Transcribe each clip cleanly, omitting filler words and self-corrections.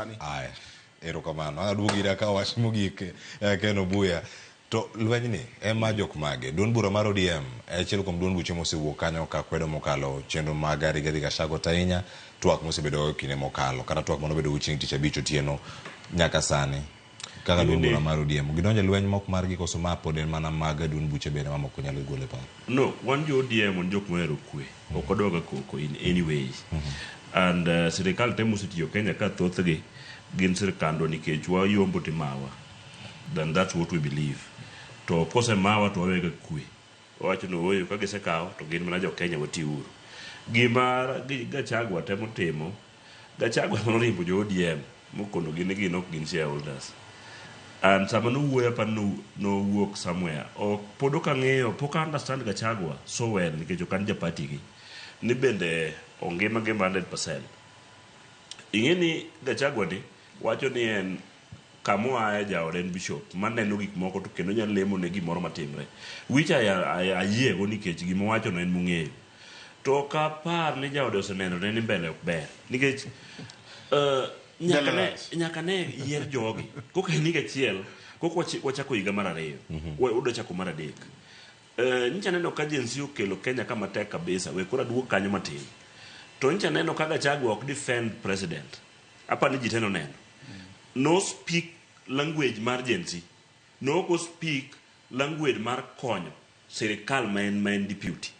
sani. Aya, erokamano. Aduogo ira ka wach mogik Ken Obuya. To lwenyni en mar jok mage? Duond bura mar ODM e achiel kuom duond buche mosewuok kanyo ka kwedo mokalo chenro mag Rigathi Gachagua to ahinya twak mosebedo e kinde mokalo kata twak mane obedo chieng' tich abich otieno nyaka sani kaka duond bura mar ODM. Gidonjo e lweny mok margi koso ma pod en mana mag duond buche bende mamoko nyalo golo e paro? No, wan jo ODM wan jok mohero kwe. Ok wadwaga koko in any way. And sirikal te mosetiyo Kenya ka thothgi gin sirikandwa nikech wayombo timawa. Then that's what we believe. To kosemawa to wawega kwe. Wawacho ni ooyo ka gisekawo to gin mana jo Kenya watiuru. Gima Gachagua temo timo, Gachagua ema noriembo jo ODM mokono gi ni gin ok gin shareholders. And sama nowuoyo aparo ni nowuok somewhere. Ok pod ok ang'eyo, pok a understand Gachagua so well nikech ok an ja party gi. Ni bende ongima ngima 100%. Ing'e ni Gachagua ni wacho ni en kamoaye jaode en bishop maneno gik moko to kendo nyalo lemo ne gimoro matimre. Which ayiego nikech gima owacho no en mong'eyo. To ok apar ni jaode oseneno ne ni mbele ok ber. Nikech nyaka ne, nyaka ne yier jogi. Koka en higa achiel, koka wachako higa mar ariyo, wadwa chako mar adek. Nyicha neno ka Gen Z okelo Kenya kama tek kabisa, we koro aduog kanyo matin. To nyicha neno ka Gachagua ok defend president. Aparo ni ji te noneno. No speak language mar Gen Z. No ok speak language mar konyo sirikal ma en deputy.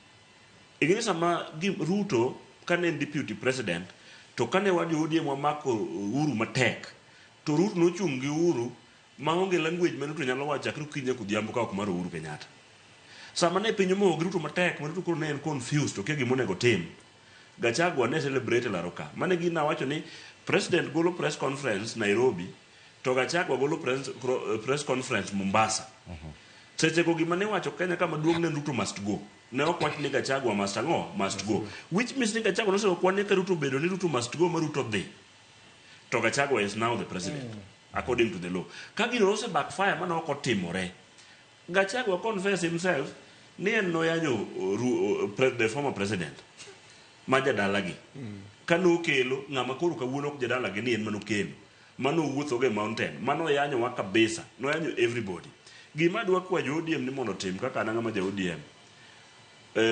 Ing'e sama Ruto kane en deputy president to kane wan jo ODM wamako Uhuru matek to Ruto nochung' gi Uhuru maonge language ma Ruto nyalo wacho chakre okinyi nyaka odhiambo ka ok mar Uhuru Kenyatta. Sama ne piny omowo gi Ruto matek ma Ruto koro ne en confused okia gima onego otim. Gachagua ne celebrate e laro ka. Mane gino awacho ni president golo press conference Nairobi to Gachagua golo press conference Mombasa. Seche go gima ne iwacho Kenya ka maduong' ne Ruto must go. Ne ok wach ni Gachagua must ang'o? Must go. Which means ni Gachagua nosego kwan ni ka Ruto obedo ni Ruto must go ma Ruto dhi. To Gachagua is now the president according to the law. Ka gino ose backfire mane ok otimore. Gachagua confess himself ni en noyanyo the former president ma jadalagi. Ka nokelo ng'ama koro kawuono ok jadalagi ni en manokelo. Mano owuotho go e mountain. Mano oyanyowa kabisa. Noyanyo everybody. Gima adwa kwayo jo ODM ni mondo otim kaka an ang'ama ja ODM.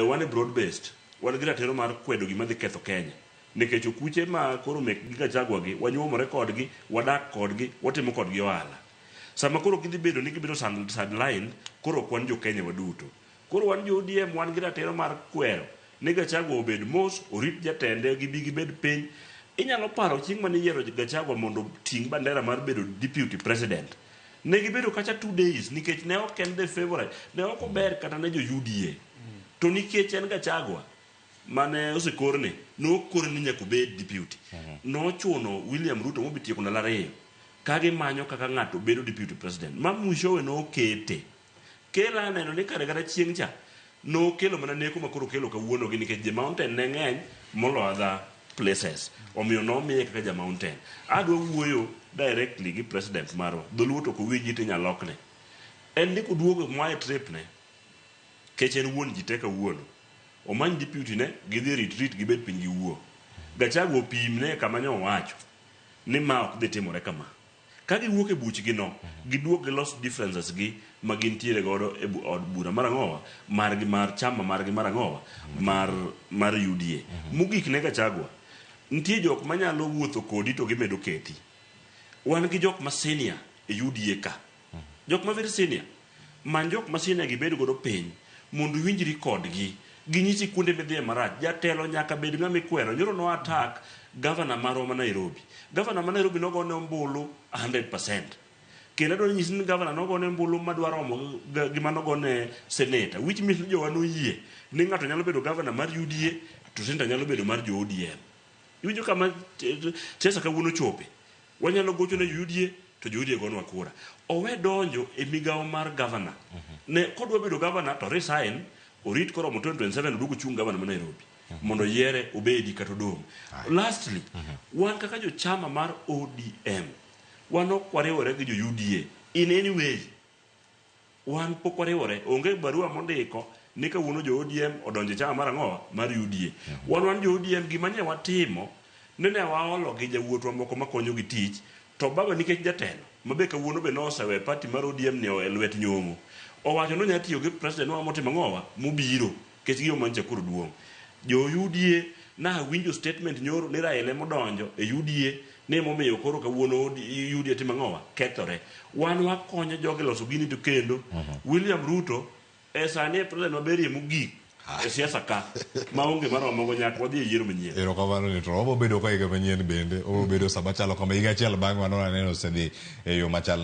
Wan e broad based. Wan gi ratiro mar kwedo gima dhi ketho Kenya. Nikech okuche ma koro mek gi Gachagua gi, wanyuomore kodgi, wadak kodgi, watimo kodgi ohala. Sama koro gidhi bedo ni gibedo sidelined, koro ok wan jo Kenya waduto. Koro wan jo ODM wan gi ratiro mar kwero ni Gachagua obed mos, orit jatende, gibi gibed piny. Inyalo paro chieng' mane iyiero Gachagua mondo oting' bandera mar bedo deputy president. Ne gibedo kacha 2 days nikech ne ok en the favorite, ne ok ober kata ne jo UDA. To nikech en Gachagua mane osekorne, nokorne ni nyaka obed deputy. Nochuno William Ruto mobi tieko ndalo 2 ka gimanyo kaka ng'ato bedo deputy president. Ma mwishowe nokete. Kela neno ni kare kata chieng' cha nokelo mana neko ma koro okelo kawuono gi nikech je mountain ne ng'eny molo other places. Omiyo nomiye kaka ja mountain. Adwa wuoyo directly gi president marwa. Dholuo to ok owinji tinyalo lokne. En ni koduogo moa e trip ne, kech en wuon ji te kawuono. Omany deputy ne, gidhi e retreat gibed piny giwuo. Gachagua opimne kama nyo owacho ni ma ok dhi timore kama. Ka giwuok e buchgi no, giduog gilos differences gi ma gintiere godo e od bura mar ang'owa margi mar chama margi mar ang'owa mar UDA. Mogik ne Gachagua, nitie jok manyalo wuotho kodi to gimedo kethi. Wan gi jok ma senior e UDA ka. Jok ma very senior. Many jok ma senior gibed godo piny mondo iwinjri kodgi. Ginyisi kuonde midhiye marach. Jatelo nyaka bed ng'ama ikwero. Nyoro no attack governor marwa ma Nairobi. Governor ma Nairobi nogone ombulu 100%. Kendo adwaro nyisi ni governor nogone ombulu madwa romo gi manogone senator. Which means ni jowa noyie ni ng'ato nyalo bedo governor mar UDA to senator nyalo bedo mar jo ODM. Iwinjo kama siasa kawuono chope. Wanyalo gocho ne jo UDA to jo UDA gonwa kura. Owe donjo e migawo mar governor. Ne kodwa bedo governor to resign orit koromo 2027 oduog ochung' governor ma Nairobi. Mondo yiere obedi kata odong'. Lastly, wan kaka jo chama mar ODM, wan ok wariwore gi jo UDA in any way. Wan pok wariwore. Onge barua mondiko ni kawuono jo ODM odonjo e chama mar ang'owa? Mar UDA. Wan wan jo ODM gima nye watimo Nene waolo gi jawuotwa moko makonyo gi tich to baba nikech jatelo mabe kawuono be nosewe party mar ODM ni e lwet nyong'o. Owacho ni onya tiyo gi president wa motimo ang'owa mobiro nikech giyo mancha koro duong'. Jo UDA nawinjo statement nyoro ni Raila emodonjo e UDA ni emomiyo koro kawuono UDA timo ang'owa kethore. Wan wakonyo jogi loso gini to kendo William Ruto e sani e president maberie mogik e siasa ka maonge maromogo nyaka wadhi e yiero manyien. Erokamano ni to wabo bedo ka higa manyien bende, wabo bedo sama chalo kama higa achiel bang'e wano waneno osedhi e yo machal.